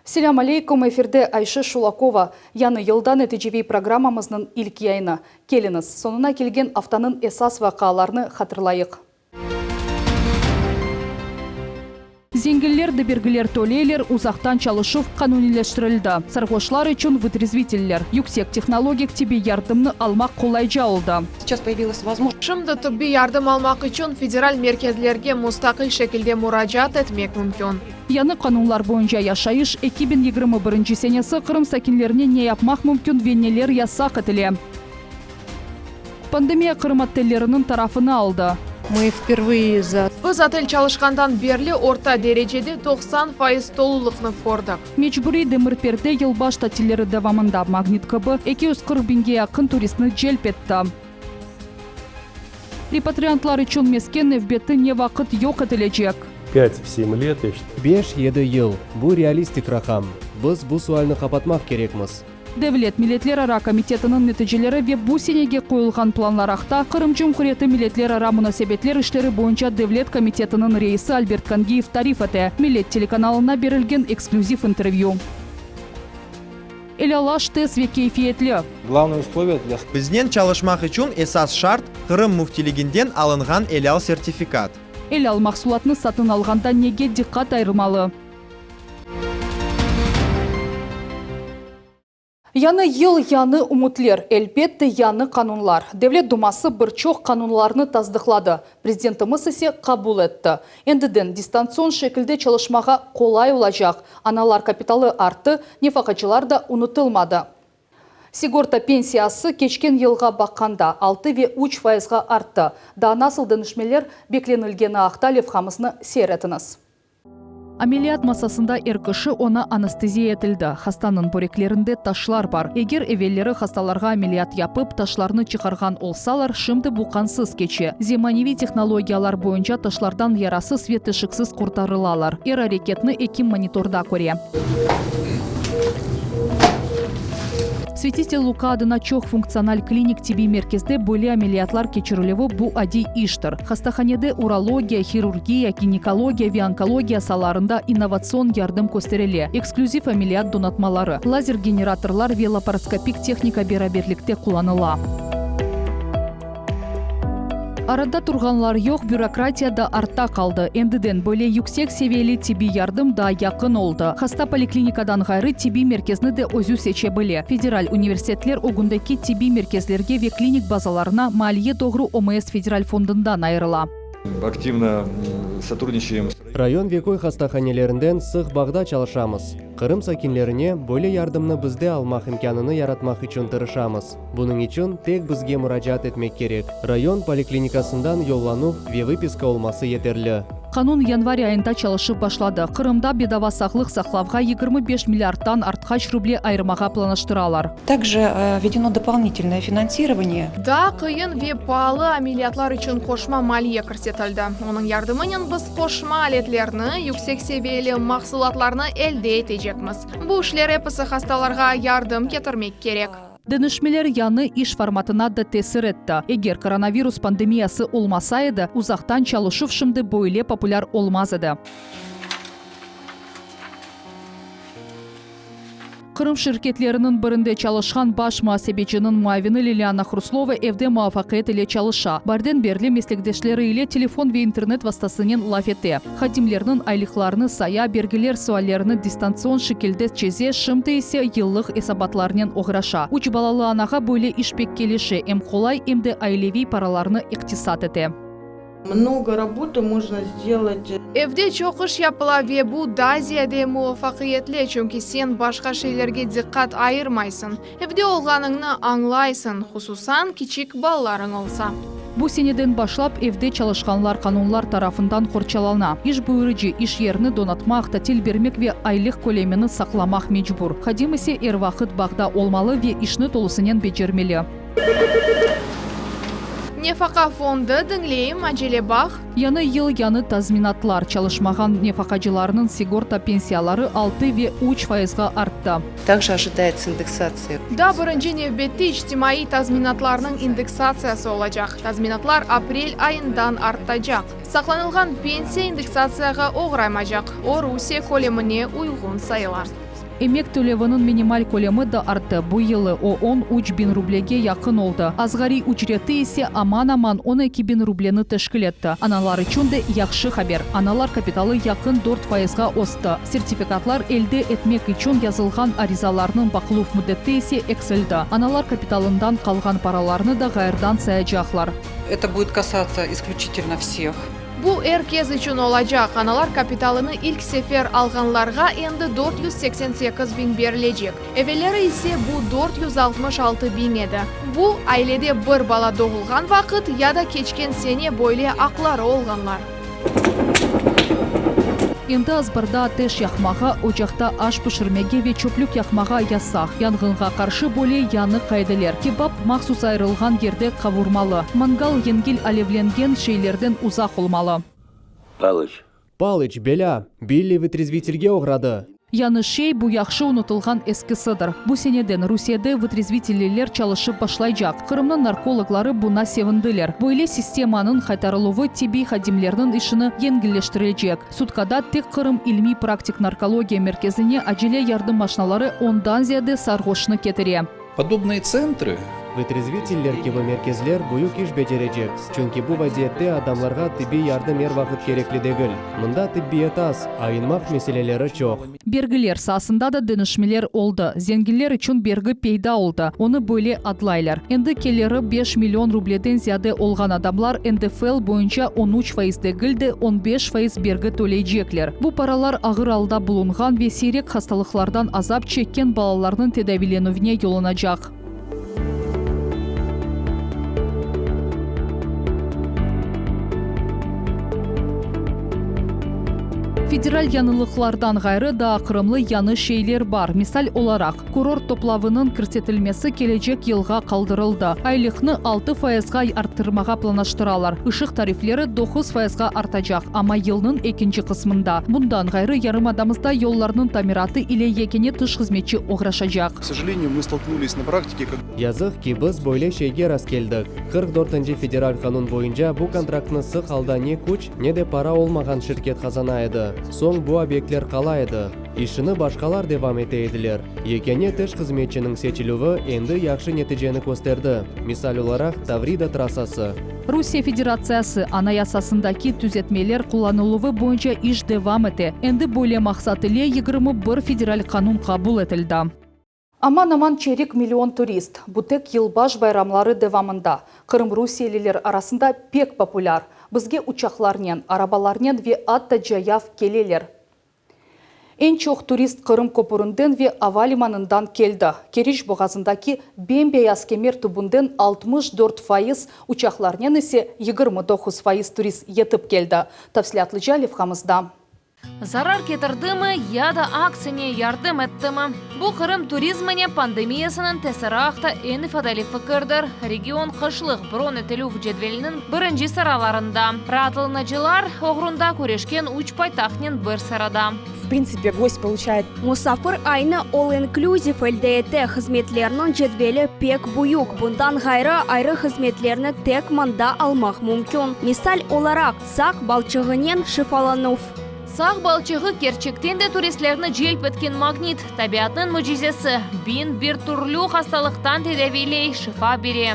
Selâm aleyküm, efirde Ayşe Şulakova. Yañı yılda neticeviy programmamıznıñ ilk yayını. Keliñiz, soñuna kelgen aftanıñ esas vaqialarını hatırlayıq. Zenginler de bergiler töleyler, uzaqtan çalışuv qanuniyleştirildi, sarğoşlar içün vıtrezviteller, yüksek tehnologik tibbiy yardımnı almaq qolayca oldı. Şimdi tıbbiy yardım almaq içün federal merkezlerge mustaqil şekilde muracaat etmek mümkün. Yañı qanunlar boyunca yaşayış, 2021 senesi Qırım sakinlerine ne yapmaq mümkün ve neler yasaq etile? Pandemiya Qırım otelleriniñ tarafını aldı. Мы впервые за. Biz otel çalışqandan berli orta derecede 90% tolulıqnı kördik. Mecburiy demir perde yılbaş tatilleri devamında magnit kibi 240 biñge yaqın turistni celp etti. Repatriantlar içün mesken nevbeti ne vaqıt yoq etilecek? Pât-sem let, ya şitâyu. Beş-yedi yıl, bu realistik raqam. Biz bu sualni qapatmaq kerekmiz. Devlet milletlerara komitetiniñ neticeleri ve bu senege qoyulğan planlar aqta Qırım Cumhuriyeti milletlerara munasebetler işleri boyunca devlet komitetiniñ reisi Albert Kangiyev tarif ete, Millet telekanalına berilgen eksklüziv intervyü. Elâlaş tez ve keyfiyetli. Glavnoye usloviye dlâ. Biznen çalışmaq içün esas şart, Qırım Müftiliginden alınğan elâl sertifikat. Elâl mahsulatnı satın alğanda nege diqqat ayırmalı? Yañı yıl, yañı ümütler, elbette, yañı qanunlar. Devlet duması bir çoq qanunlarnı tasdıqladı, prezidentimiz ise qabul etti. Endiden distantsion şekilde çalışmağa qolay olacaq, analar kapitalı arttı, nefaqacılar da unutılmadı. Sigorta pensiyası keçken yılğa baqqanda altı ve üç fayızğa arttı. Daa nasıl deñişmeler beklenilgeni aqta levhamıznı seyir etiñiz. Ameliyat masasında er kişi, oña anesteziya etildi. Hastanıñ böreklerinde taşlar bar. Eger evelleri hastalarğa ameliyat yapıp, taşlarnı çıqarğan olsalar, şimdi bu qansız keçe. Zemaneviy tehnologiyalar boyunca taşlardan yarasız ve teşiksiz qurtarılalar. Er areketni ekim monitorda köre. Svetitel Luka adına çoq funktsional klinik tibbiy merkezde böyle ameliyatlar keçirilüvi bu adiy iştir. Hastahanede urologiya, hirurgiya, ginekologiya ve onkologiya saalarında innovatsion yardım kösterile, eksklüziv ameliyat donatmaları, lazer generatorlar ve laparoskopik tehnika beraberlikte qullanıla. Arada turğanlar yoq, bürokratiya da artta qaldı. Endiden böyle yüksek seviyeli tibbiy yardım daa yaqın oldı. Hasta poliklinikadan ğayrı tibbiy merkezni de özü seçe bile. Federal universitetler ögündeki tibbiy merkezlerge ve klinik bazalarına maliye doğru OMS Federal fondundan ayırıla. Aktivno sotrudniçaem s. Rayon ve köy hastahanelerinden sıq bağda çalışamız. Qırım sakinlerine böyle yardımnı bizde almaq imkânını yaratmaq içün tırışamız. Bunıñ içün tek bizge muracaat etmek kerek, rayon poliklinikasından yollanuv ve vıpiska olması yeterli. Qanun yanvar ayında çalışıp başladı. Qırımda bedava sağlıq saqlavğa 25 milliarddan artqaç ruble ayırmağa planlaştıralar. Takje vvedeno dopolnitelnoye finansирование. Daa qıyın ve paalı ameliyatlar içün qoşma maliye kirsetildi. Onıñ yardımınen biz qoşma aletlerni, yüksek seviyeli mahsulatlarnı elde etecekmiz. Bu işler episi hastalarğa yardım ketirmek kerek. Deñişmeler yañı iş formatına da tesir etti. Eger koronavirus pandemiyası olmasa edi, uzaqtan çalışuv şimdi böyle populâr olmaz edi. Qırım şirketleriniñ birinde çalışqan baş muasebeciniñ muavini Liliana Hruslova evde muvafaqiyet ile çalışa. Barden berli meslekdeşleri ile telefon ve internet vastasınen laf ete. Hadimlerniñ aylıqlarını saya, bergiler suallerini distantsion şekilde çeze, şimdi ise yıllıq esabatlarnen oğraşa. Üç balalı anağa böyle iş pek kelişe, em qolay, em de aileviy paralarnı iqtisat ete. Mnogo rabotı mojno sdelat. Evde çoq iş yapıla ve bu daa ziyade muvafaqiyetli, çünki sen başqa şeylerge diqqat ayırmaysıñ. Evde olğanıñnı añlaysıñ, hususan kiçik balalarıñ olsa. Bu seneden başlap evde çalışqanlar qanunlar tarafından qorçalana. İş buyurıcı iş yerini donatmaq, tatil bermek ve aylıq kölemini saqlamaq mecbur. Hadim ise er vaqıt bağda olmalı ve işni tolusınen becermeli. Nefaqa fondı, diñleyim, acele baq. Yañı yıl, yañı tazminatlar, çalışmağan nefaqacılarnıñ sigorta pensiyaları altı ve üç fayızğa arttı. Takje ojidayetsâ indeksatsiya. Daa birinci nevbette içtimaiy tazminatlarnıñ indeksatsiyası olacaq. Tazminatlar aprel ayından artacaq. Saqlanılğan pensiya indeksatsiyağa oğraymacaq, o, Rusiye kölemine uyğun sayıla. Emek töleviniñ minimal kölemi da arttı, bu yılı o 13 biñ rublege yaqın oldı. Asgariy ücreti ise aman-aman 12 biñ rubleni teşkil etti. Analar içün de yahşı haber, analar kapitalı yaqın 4 fayızğa östi. Sertifikatlar elde etmek içün yazılğan arizalarnıñ baqıluv müddeti ise eksildi. Analar kapitalından qalğan paralarnı da ğayrıdan sayacaqlar. Это будет касаться исключительно всех. Bu er kes içün olacaq. Analar kapitalını ilk sefer alğanlarğa endi 488 biñ berilecek. Evelleri ise bu 466 biñ edi. Bu, ailede bir bala doğulğan vaqıt ya da keçken sene böyle aqları olğanlar. Endi azbarda ateş yaqmağa, ocaqta aş pişirmege ve çöplük yaqmağa yasaq. Yanğınğa qarşı böyle yañı qaideler. Kebap mahsus ayırılğan yerde qavurmalı. Mangal yengil alevlengen şeylerden uzaq olmalı. Палыч. Палыч, belâ, Billi vytrezvitelge oğradı. Yañı şey bu yahşı unutılğan eskisidir. Bu seneden Rusiyede vytrezvitelliler çalışıp başlaycaq. Qırımnıñ narkologları buña sevindiler. Böyle sistemanıñ qaytarıluvı tibbiy hadimlerniñ işini yengilleştirecek. Sutkada tek Qırım ilmiy praktik narkologiya merkezine acele yardım maşinaları ondan ziyade sarğoşnı ketire. Подобные центры Vytrezviteller kibi merkezler büyük iş becerecek, çünki bu vaziyette adamlarğa tibbiy yardım er vaqıt kerekli degil. Mında tibbiyet az, ayınmaq meseleleri çoq. Bergiler saasında da deñişmeler oldı. Zenginler içün bergi peyda oldı. Onı böyle adlaylar. Endi keliri 5 million rubleden ziyade olğan adamlar NDFL boyunca 13 faiz degil de 15 faiz bergi töleycekler. Bu paralar ağır alda bulunğan ve siyrek hastalıqlardan azap çekken balalarnıñ tedaviylenüvine yollanacaq. Federal yañılıqlardan ğayrı daa qırımlı yañı şeyler bar. Misal olaraq, kurort toplavınıñ kirsetilmesi kelecek yılğa qaldırıldı. Aylıqnı 6 fayızğa arttırmağa planlaştıralar. Işıq tarifleri 9 fayızğa artacaq, amma yılnıñ ekinci qısmında. Bundan ğayrı yarımadamızda yollarnıñ tamiratı ile yekâne tış hızmetçi oğraşacaq. К сожалению, мы столкнулись на практике, когда Yazıq ki, biz böyle şeyge rastkeldik. 44 federal qanun boyunca bu kontraktnı sıq alda ne küç, ne de para olmağan şirket qazana edi. Soñ bu obyektler qala edi. İşini başqalar devam ete ediler. Yekâne tış hızmetçiniñ seçilüvi endi yahşı neticeni kösterdi. Misal olaraq, Tavrida trassası. Rusiye Federatsiyası Anayasasındaki tüzetmeler qullanıluvı boyunca iş devam ete. Endi böyle maqsat ile 21 federal qanun qabul etildi. Aman-aman çerik million turist. Bu tek yılbaş bayramları devamında. Qırım rusiyeliler arasında pek populâr. Bizge uçaqlarnen, arabalarnen ve atta cayav keleler. Eñ çoq turist Qırım köpürinden ve ava limanından keldi. Keriç boğazındaki bem-beyaz kemer tübünden 64 fayız, uçaqlarnen ise 29 fayız turist yetip keldi. Tafsilâtlıca levhamızda. Zarar ketirdimi ya da aksine yardım ettimi? Bu Qırım turizmine pandemiyasınıñ tesiri aqta eñ ifadeli fikirdir. Region qışlıq bron etilüv cedveliniñ birinci sıralarında. Raatlanıcılar oğrunda küreşken üç paytahtnen bir sırada. В принципе, гость получает Musafir aynı all-inclusive elde ete hızmetlerniñ cedveli pek büyük. Bundan ğayrı ayrı hızmetlerni tek mında almaq mümkün. Misal olaraq, Saq balçığınen şifalanuv. Saq balçığı kerçekten de turistlerni celp etken magnit, tabiatnıñ mücizesi, 1001 türlü hastalıqtan tedaviyley, şifa bere.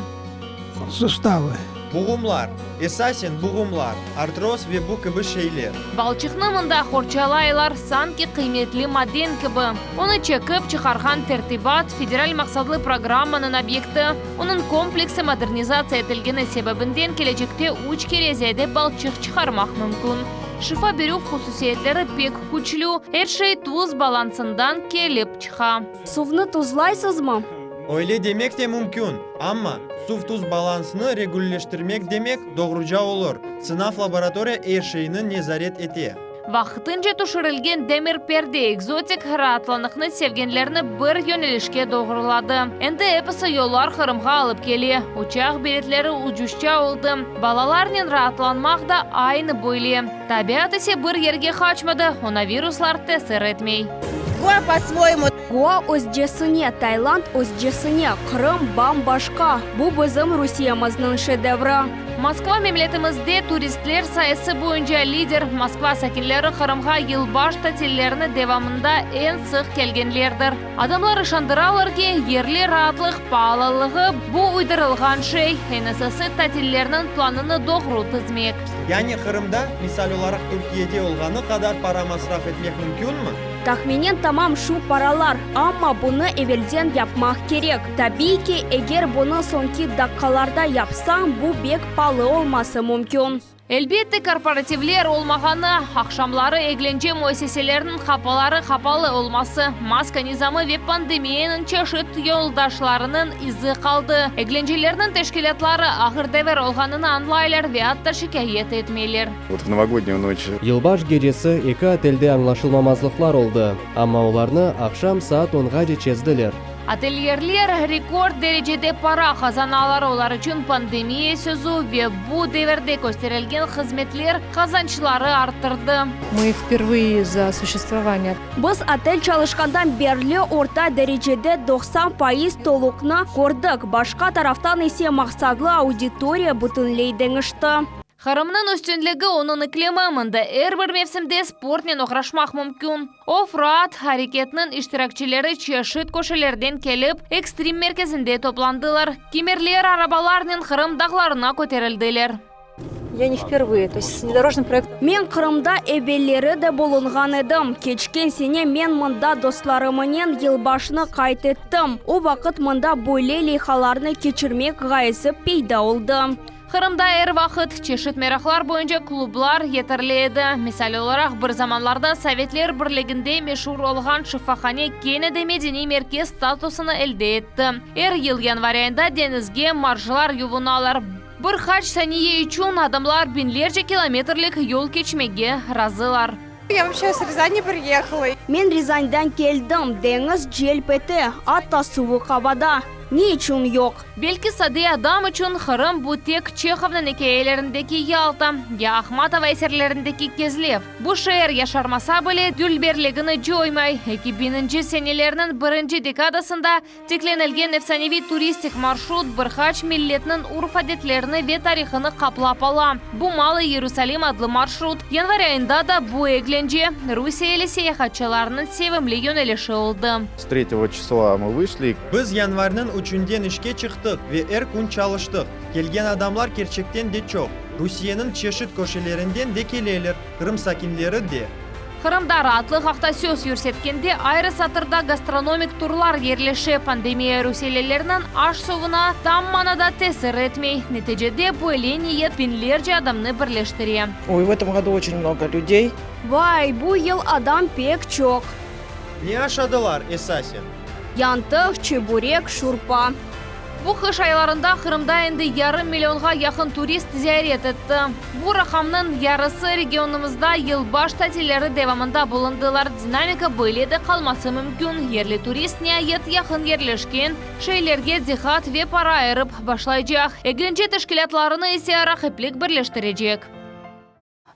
Суставы. Buğumlar, esasen buğumlar, artroz ve bu kibi şeyler. Balçıqnı mında qorçalaylar, sanki qıymetli maden kibi. Onı çekip çıqarğan tertibat federal maqsatlı programmanıñ obyekti. Onıñ kompleksi modernizatsiya etilgeni sebebinden kelecekte üç kere ziyade balçıq çıqarmaq mümkün. Şifa berüv hususiyetleri pek küçlü, er şey tuz balansından kelip çıqa. Suvnı tuzlaysızmı? Öyle demek de mümkün, amma suv-tuz balansını regulleştirmek demek doğruca olur. Sınav laboratoriya er şeyni nezaret ete. Vaqtınca tüşürilgen demir perde ekzotik raatlanıqnı sevgenlerni bir yönelişke doğruladı. Endi episi yollar Qırımğa alıp kele. Uçaq biletleri ucuzca oldı. Balalarnen raatlanmaq da aynı böyle. Tabiat ise bir yerge qaçmadı, oña viruslar tesir etmey. Goa по-своему. Goa özcesine, Tayland özcesine, Qırım bam-başqa. Bu bizim Rusiyemizniñ şedevri. Moskva memletimizde turistler sayısı boyunca lider. Moskva sakinleri Qırımğa yılbaş tatillerini devamında eñ sıq kelgenlerdir. Adamlar işandıralar ki, yerli raatlıq paalılığı, bu uydurılğan şey. Eñ esası, tatillerniñ planını doğru tizmek. Yani Qırımda, misal olaraq Türkiyede olğanı qadar para masraf etmek mümkünmi? Tahminen tamam şu paralar, amma bunı evelden yapmaq kerek. Tabiiy ki, eger bunı soñki daqqalarda yapsañ, bu bek palı olması mümkün. Elbette, korporativler olmağanı, aqşamları eglence müessiseleriniñ qapaları qapalı olması, maska nizamı ve pandemiyanıñ çeşit yoldaşlarınıñ izi qaldı. Eglencelerniñ teşkilâtları ağır devir olğanını añlaylar ve atta şikâyet etmeyler. Vot v novogodnüyu noç. Yılbaş gecesi eki otelde añlaşılmamazlıqlar oldı, amma olarnı aqşam saat onğace çezdiler. Otelyerler rekord derecede para qazanalar, olar içün pandemiya sözü ve bu devirde kösterilgen hızmetler qazançları arttırdı. Mı vpervıye za suşestvovaniye. Biz otel çalışqandan berli orta derecede 90% toluqnı kördik, başqa taraftan ise maqsatlı auditoriya bütünley deñişti. Qırımnıñ üstünligi onıñ iklimi, mında er bir mevsimde sportnen oğraşmaq mümkün. Off-road areketiniñ iştirakçileri çeşit köşelerden kelip, ekstrim merkezinde toplandılar. Kimerler arabalarnen Qırım dağlarına köterildiler. Ya ne vpervıye, to est внедорожный proekt. Men Qırımda evelleri de bulunğan edim. Keçken sene men mında dostlarımınen yılbaşnı qayd ettim. O vaqıt mında böyle leyhalarnı keçirmek ğayesi peyda oldı. Qırımda er vaqıt çeşit meraqlar boyunca klublar yeterli edi. Misal olaraq, bir zamanlarda Sovetler Birliginde meşur olğan şifahane kene de medeniy merkez statusını elde etti. Er yıl yanvar ayında deñizge marjlar yuvunalar. Bir qaç saniye içün adamlar biñlerce kilometrlik yol keçmege razılar. Ya voobşe s Râzani priyehala. Men Râzandan keldim, deñiz celp ete, atta suvuq avada. Ne içün yoq? Belki sade adam içün Qırım bu tek Çehovnıñ ikâyelerindeki Yalta, ya Ahmatova eserlerindeki Kezlev. Bu şeer yaşarmasa bile, dülberligini coymay. Eki biñinci senelerniñ birinci dekadasında Tiklenilgen efsaneviy turistik marşrut bir qaç milletniñ urf-adetlerini ve tarihını qaplap ala. Bu Malıy Yerusalim adlı marşrut. Yanvar ayında da bu eglence, rusiyeli seyahatçılarnıñ sevimli yönelişi oldı. S tretego çisla mı vışli. Biz yanvarnıñ üçünden işke çıqtıq ve er kün çalıştıq. Kelgen adamlar kerçekten de çoq. Rusiyeniñ çeşit köşelerinden de keleler, Qırım sakinleri de. Qırımda raatlıq aqta söz yürsetkende, ayrı satırda gastronomik turlar yerleşe. Pandemiya rusiyelilerniñ aş-suvuna tam manada tesir etmey. Neticede, böyle niyet biñlerce adamnı birleştire. Oy, v etom godu oçen mnogo lüdey. Vay, bu yıl adam pek çoq. Ne aşadılar esasen? Yantıq, çeburek, şurpa. Bu qış aylarında Qırımda endi yarım millionğa yaqın turist ziyaret etti. Bu raqamnıñ yarısı regionımızda yılbaş tatilleri devamında bulundılar. Dinamika böyle de qalması mümkün, yerli turist niayet yaqın yerleşken şeylerge diqqat ve para ayırıp başlaycaq, eglence teşkilâtlarını ise raqiplik birleştirecek.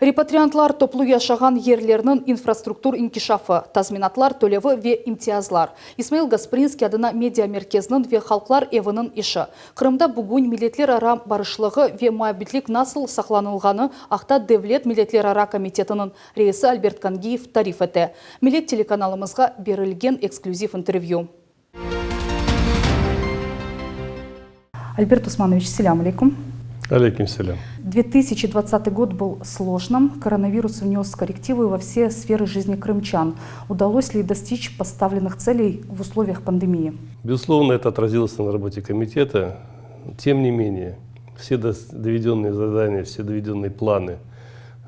Repatriantlar toplu yaşağan yerlerniñ infrastruktur inkişafı, tazminatlar tölevi ve imtiyazlar, İsmail Gasprinskiy adına media merkeziniñ ve Halqlar eviniñ işi, Qırımda bugün milletlerara barışlığı ve muabbetlik nasıl saqlanılğanı aqta Devlet milletlerara komitetiniñ reisi Albert Kangiyev tarif ete. Millet telekanalımızğa berilgen eksklüziv intervyü. Альберт Усманович, селям алейкум. Алейкум селям. 2020 год был сложным. Коронавирус внес коррективы во все сферы жизни крымчан. Удалось ли достичь поставленных целей в условиях пандемии? Безусловно, это отразилось на работе комитета. Тем не менее, все доведенные задания, все доведенные планы,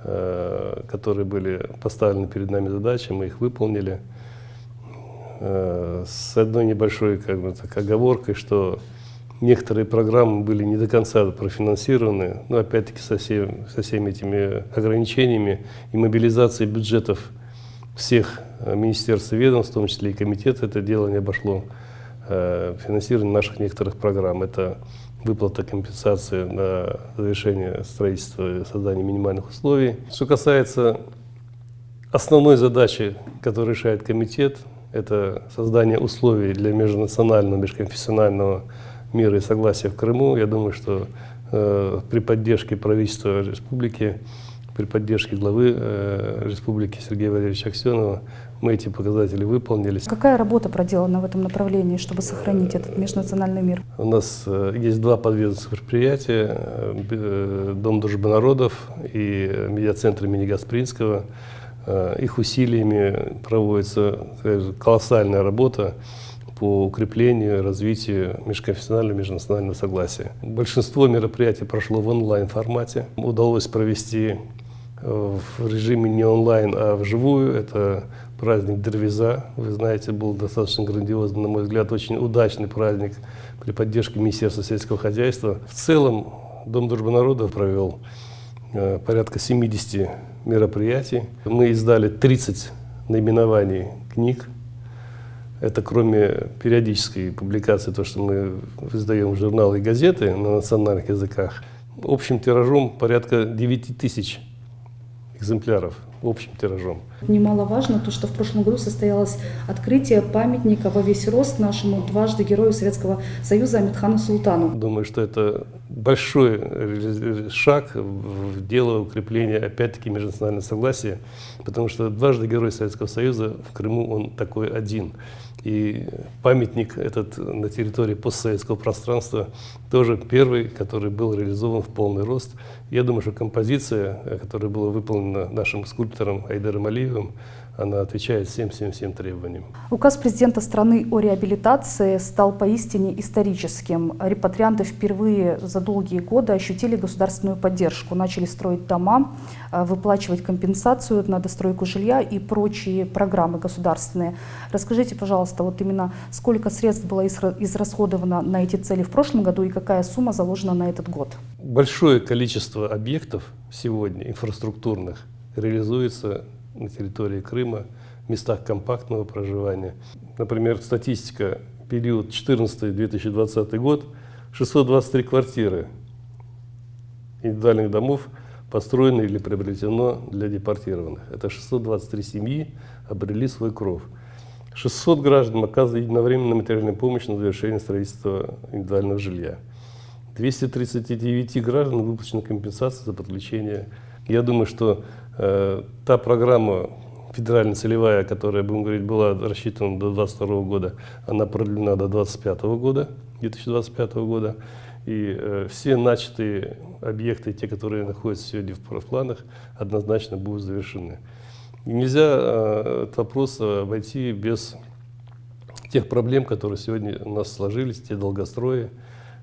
э, которые были поставлены перед нами задачи, мы их выполнили. Э, с одной небольшой как бы, так, оговоркой, что некоторые программы были не до конца профинансированы, но опять-таки со, всем, со всеми этими ограничениями и мобилизацией бюджетов всех э, министерств и ведомств, в том числе и комитет, это дело не обошло э, финансирование наших некоторых программ. Это выплата компенсации на завершение строительства и создание минимальных условий. Что касается основной задачи, которую решает комитет, это создание условий для межнационального, межконфессионального мира и согласия в Крыму. Я думаю, что При поддержке правительства республики, при поддержке главы республики Сергея Валерьевича Аксенова мы эти показатели выполнили. Какая работа проделана в этом направлении, чтобы сохранить этот межнациональный мир? У нас есть два подведомственных предприятия, Дом дружбы народов и медиацентр имени Гаспринского. Их усилиями проводится колоссальная работа по укреплению, развитию межконфессионального, межнационального согласия. Большинство мероприятий прошло в онлайн-формате. Удалось провести в режиме не онлайн, а вживую. Это праздник Дервиза. Вы знаете, был достаточно грандиозный, на мой взгляд, очень удачный праздник при поддержке Министерства сельского хозяйства. В целом Дом дружбы народов провел порядка 70 мероприятий. Мы издали 30 наименований книг. Это кроме периодической публикации, то, что мы издаем журналы и газеты на национальных языках, общим тиражом порядка 9 тысяч экземпляров, общим тиражом. Немаловажно то, что в прошлом году состоялось открытие памятника во весь рост нашему дважды герою Советского Союза Амет-Хану Султану. Думаю, что это большой шаг в дело укрепления, опять-таки, межнационального согласия, потому что дважды герой Советского Союза в Крыму он такой один. И памятник этот на территории постсоветского пространства тоже первый, который был реализован в полный рост. Я думаю, что композиция, которая была выполнена нашим скульптором Айдером Алиевым, она отвечает всем-всем-всем требованиям. Указ президента страны о реабилитации стал поистине историческим. Репатрианты впервые за долгие годы ощутили государственную поддержку, начали строить дома, выплачивать компенсацию на достройку жилья и прочие программы государственные. Расскажите, пожалуйста, именно сколько средств было израсходовано на эти цели в прошлом году и какая сумма заложена на этот год? Большое количество объектов сегодня инфраструктурных реализуется на территории Крыма, в местах компактного проживания. Например, статистика, период 14-2020 год, 623 квартиры индивидуальных домов построены или приобретено для депортированных. Это 623 семьи обрели свой кров. 600 граждан оказывали единовременную материальную помощь на завершение строительства индивидуального жилья. 239 граждан выплачена компенсация за подключение. Я думаю, что та программа федеральная целевая, которая, будем говорить, была рассчитана до двадцать второго года, она продлена до двадцать пятого года, 2025 года. И все начатые объекты, те, которые находятся сегодня в планах, однозначно будут завершены. И нельзя этот вопрос обойти без тех проблем, которые сегодня у нас сложились, те долгострои,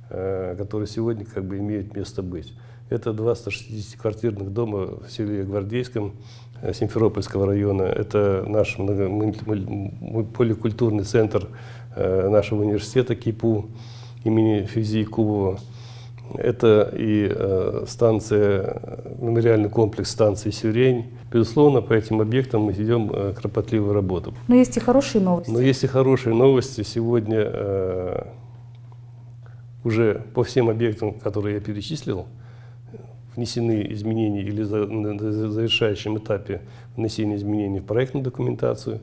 которые сегодня имеют место быть. Это два 160-квартирных дома в селе Гвардейском Симферопольского района. Это наш поликультурный центр нашего университета КИПУ имени Февзи Якубова. Это и станция, мемориальный комплекс станции Сюрень. Безусловно, по этим объектам мы ведем кропотливую работу. Но есть и хорошие новости. Но есть и хорошие новости. Сегодня уже по всем объектам, которые я перечислил, внесены изменения или на завершающем этапе внесения изменений в проектную документацию.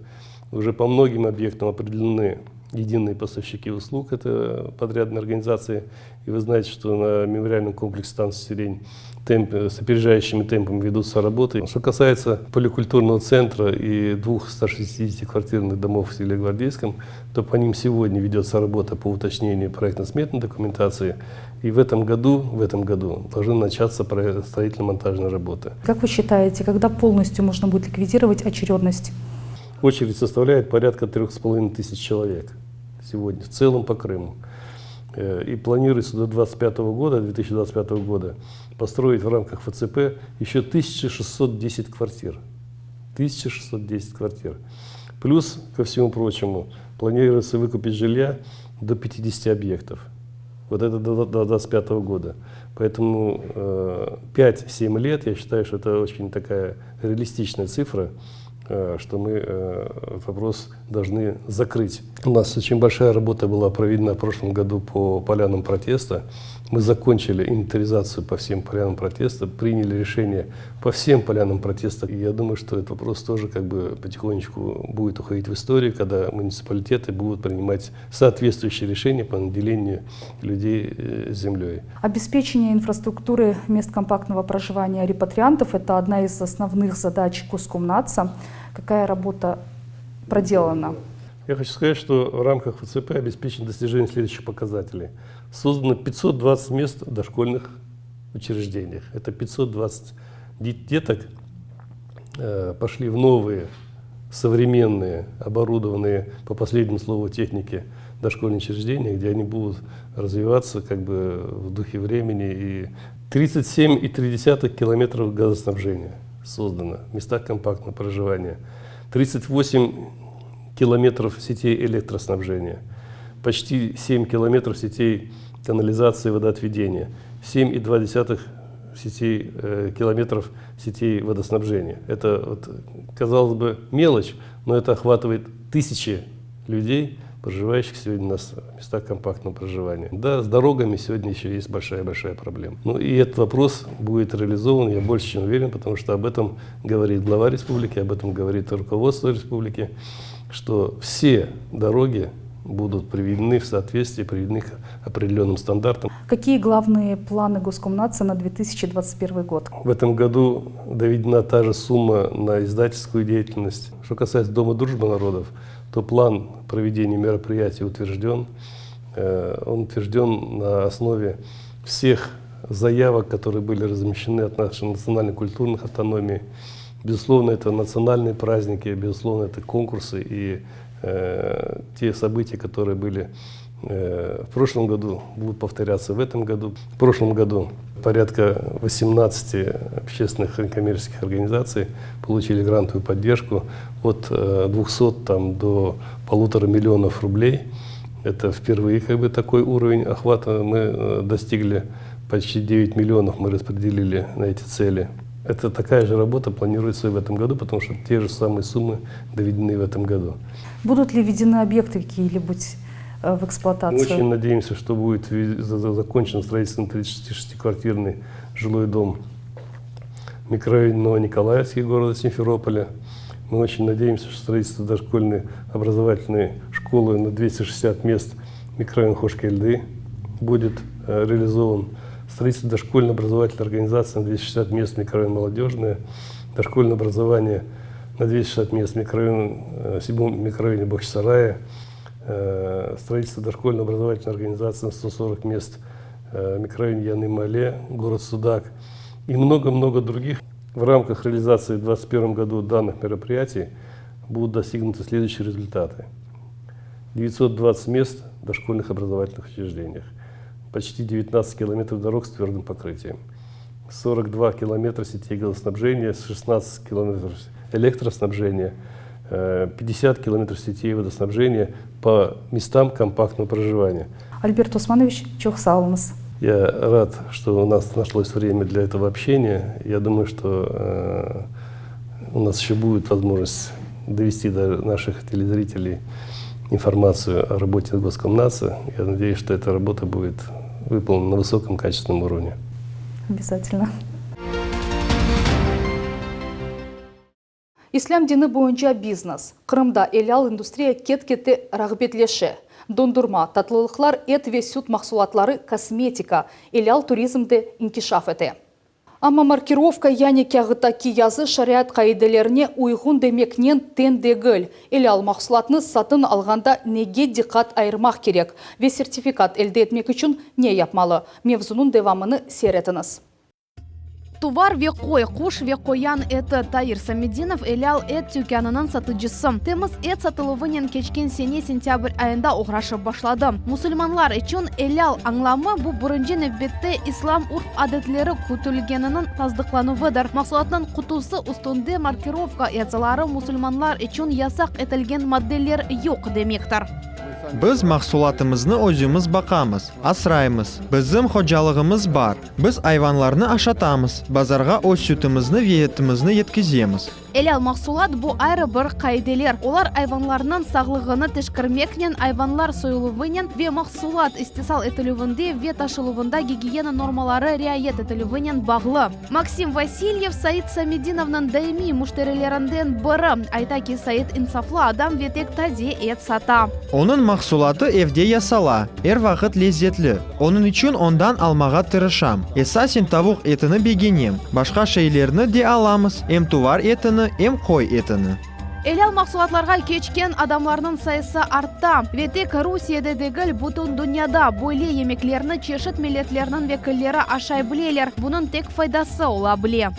Уже по многим объектам определены единые поставщики услуг, это подрядные организации. И вы знаете, что на мемориальном комплексе станции Сирень с опережающими темпами ведутся работы. Что касается поликультурного центра и двух 160-квартирных домов в селе Гвардейском, то по ним сегодня ведется работа по уточнению проектно-сметной документации. И в этом году должны начаться строительно-монтажные работы. Как вы считаете, когда полностью можно будет ликвидировать очередность? Очередь составляет порядка трёх с половиной тысяч человек сегодня в целом по Крыму. И планируется до двадцать пятого года, 2025 года, построить в рамках ФЦП еще 1610 квартир. 1610 квартир. Плюс, ко всему прочему, планируется выкупить жилья до 50 объектов. Вот это до 25 года. Поэтому пять-семь лет, я считаю, что это очень такая реалистичная цифра. э, что мы э, вопрос должны закрыть. У нас очень большая работа была проведена в прошлом году по полянам протеста. Мы закончили инвентаризацию по всем полянам протеста, приняли решение по всем полянам протеста. И я думаю, что этот вопрос тоже как бы потихонечку будет уходить в историю, когда муниципалитеты будут принимать соответствующие решения по наделению людей э, землей. Обеспечение инфраструктуры мест компактного проживания репатриантов – это одна из основных задач Госкомнаца. Какая работа проделана? Я хочу сказать, что в рамках ФЦП обеспечено достижение следующих показателей. Создано 520 мест в дошкольных учреждениях. Это 520 деток э, пошли в новые, современные, оборудованные по последнему слову техники дошкольные учреждения, где они будут развиваться как бы в духе времени. И 37,3 километров газоснабжения создано в местах компактного проживания. 38 километров сетей электроснабжения, почти 7 километров сетей канализации и водоотведения, 7,2 сетей, э, километров сетей водоснабжения. Это, вот, казалось бы, мелочь, но это охватывает тысячи людей, проживающих сегодня у нас в местах компактного проживания. Да, с дорогами сегодня еще есть большая-большая проблема. Ну и этот вопрос будет реализован, я больше чем уверен, потому что об этом говорит глава республики, об этом говорит руководство республики, что все дороги будут приведены в соответствие, приведены к определенным стандартам. Какие главные планы Госкомнаца на 2021 год? В этом году доведена та же сумма на издательскую деятельность. Что касается Дома дружбы народов, то план проведения мероприятий утвержден. Э, он утвержден на основе всех заявок, которые были размещены от наших национально-культурных автономий. Безусловно, это национальные праздники, безусловно, это конкурсы и э, те события, которые были э, в прошлом году, будут повторяться в этом году. В прошлом году порядка 18 общественных и коммерческих организаций получили грантовую поддержку от 200 э, там, до полутора миллионов рублей. Это впервые как бы, такой уровень охвата мы э, достигли. Почти 9 миллионов мы распределили на эти цели. Это такая же работа планируется и в этом году, потому что те же самые суммы доведены в этом году. Будут ли введены объекты какие-нибудь э, в эксплуатацию? Мы очень надеемся, что будет закончен строительство 36-квартирный жилой дом микрорайон Новониколаевский города Симферополя. Мы очень надеемся, что строительство дошкольной образовательной школы на 260 мест микрорайон Хошкельды будет э, реализован. Строительство дошкольной образовательной организации на 260 мест микрорайон Молодежная, дошкольное образование на 260 мест микрорайон, э, седьмом микрорайоне Бахчисарая, э, строительство дошкольной образовательной организации на 140 мест микрорайон Яны-Мале, город Судак и много-много других. В рамках реализации в 2021 году данных мероприятий будут достигнуты следующие результаты. 920 мест в дошкольных образовательных учреждениях, почти 19 километров дорог с твердым покрытием, 42 километра сетей газоснабжения, 16 километров электроснабжения, 50 э, километров сетей водоснабжения по местам компактного проживания. Альберт Османович çoq sağ oluñız. Я рад, что у нас нашлось время для этого общения. Я думаю, что э, у нас еще будет возможность довести до наших телезрителей информацию о работе Госкомнаца. Я надеюсь, что эта работа будет выполнена на высоком качественном уровне. Обязательно. İslâm dini boyunca biznes. Qırımda elâl industriya ket-kete rağbetleşe. Dondurma, tatlılıqlar, et ve süt mahsulatları, kosmetika, elâl turizm de inkişaf ete. Amma markirovka, yani kâğıttaki yazı şariat qaidelerine uyğun demeknen teñ degil. Elâl mahsulatnı satın alğanda nege diqqat ayırmaq kerek ve sertifikat elde etmek içün ne yapmalı? Mevzunıñ devamını seyir etiñiz. Tuvar ve qoy, quş ve qoyan eti, Tair Samedinov elâl et tükânınıñ satıcısı. Temiz et satıluvınen keçken sene sentâbr ayında oğraşıp başladı. Musulmanlar içün elâl añlamı, bu birinci nevbette islâm urf-adetleri kütülgeniniñ tasdıqlanuvıdır. Mahsulatnıñ qutusı üstünde markirovka yazıları musulmanlar içün yasaq etilgen maddeler yoq demektir. Biz mahsulatımıznı özümiz baqamız, asraymız. Bizim hocalığımız bar. Biz ayvanlarnı aşatamız, bazarğa öz sütimizni ve etimizni yetkizemiz. Elâl mahsulat, bu ayrı bir qaideler. Olar ayvanlarnıñ sağlığını teşkermeknen, ayvanlar soyuluvınen ve mahsulat istisal etilüvinde ve taşıluvında gigiyena normaları riayet etilüvinen bağlı. Maksim Vasilyev, Said Samedinovnıñ daimiy müşterilerinden biri, ayta ki, Said insaflı adam ve tek taze et sata. Onıñ mahsulatı evde yasala, er vaqıt lezzetli. Onıñ içün ondan almağa tırışam. Esasen tavuq etini begenem. Başqa şeylerni de alamız, em tuvar etini, em qoy etini. Elâl mahsulatlarğa keçken adamlarnıñ sayısı artta. Ve tek Rusiyede degil, bütün dünyada böyle yemeklerni çeşit milletlerniñ vekilleri aşay bileler, bunıñ tek faydası ola bile.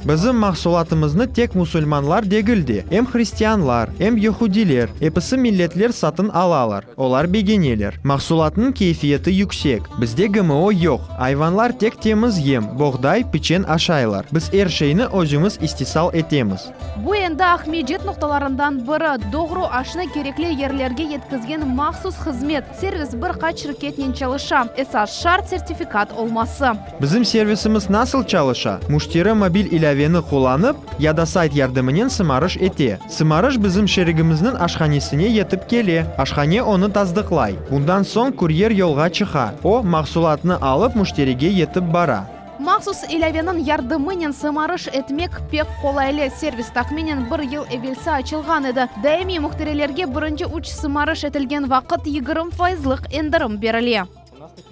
Bizim mahsulatımıznı tek musulmanlar degil de, em hristianlar, em yehudiler, episi milletler satın alalar. Olar begeneler. Mahsulatnıñ keyfiyeti yüksek. Bizde GMO yoq. Ayvanlar tek temiz yem, boğday, piçen aşaylar. Biz er şeyni özümiz istisal etemiz. Bu endi Aqmescit noqtalarından biri. Doğru aşnı kerekli yerlerge yetkizgen mahsus hızmet. Servis bir qaç şirketnen çalışa. Esas şart, sertifikat olması. Bizim servisimiz nasıl çalışa? Müşteri mobil ilâveni qullanıp ya da sayt yardımınen sımarış ete. Sımarış bizim şerigimizniñ aşhanesine yetip kele, aşhane onı tasdıqlay. Bundan soñ kuryer yolğa çıqa, o, mahsulatnı alıp müşterige yetip bara. Mahsus ilâveniñ yardımınen sımarış etmek pek qolaylı. Servis tahminen bir yıl evelsi açılğan edi. Daimiy müşterilerge birinci üç sımarış etilgen vaqıt 20 fayızlıq endirim berile.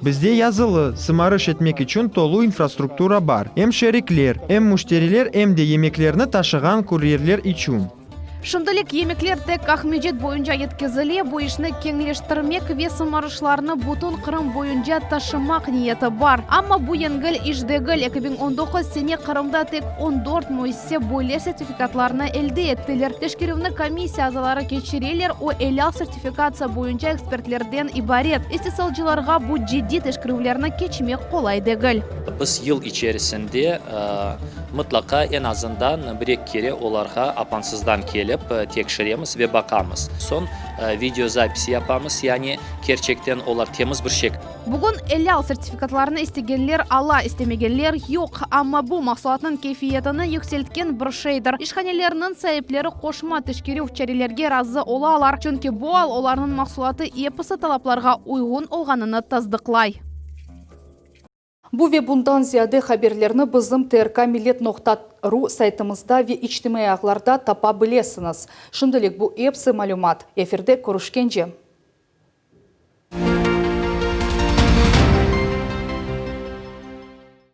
Bizde yazılı, sımarış etmek içün tolu infrastruktura bar, em şerikler, em müşteriler, em de yemeklerni taşığan kuryerler içün. Şimdilik yemekler tek Aqmescit boyunca yetkizile, bu işni keñleştirmek ve sımarışlarnı bütün Qırım boyunca taşımaq niyeti bar. Amma bu yengil iş degil, 2019 sene Qırımda tek 14 müessise böyle sertifikatlarnı elde ettiler. Teşkerüvni komissiya azaları keçireler, o, elâl sertifikatsiya boyunca ekspertlerden ibaret. İstisalcılarğa bu ciddiy teşkerüvlerni keçmek qolay degil. Biz yıl içerisinde mıtlaqa eñ azından bir-eki kere olarğa apansızdan kelip tekşiremiz ve baqamız. Soñ videozapis yapamız, yani kerçekten olar temiz bir şekilde. Bugün elâl sertifikatlarını istegenler ala, istemegenler yoq. Amma bu, mahsulatnıñ keyfiyetini yükseltken bir şeydir. İşhanelerniñ saipleri qoşma teşkerüv çarelerge razı olalar, çünki bu al olarnıñ mahsulatı episi talaplarğa uyğun olğanını tasdıqlay. Bu ve bundan ziyade haberlerni bizim trkmillet noqta ru saytımızda ve içtimaiy ağlarda tapa bilesiñiz. Şimdilik bu epsi malümat. Efirde körüşkence.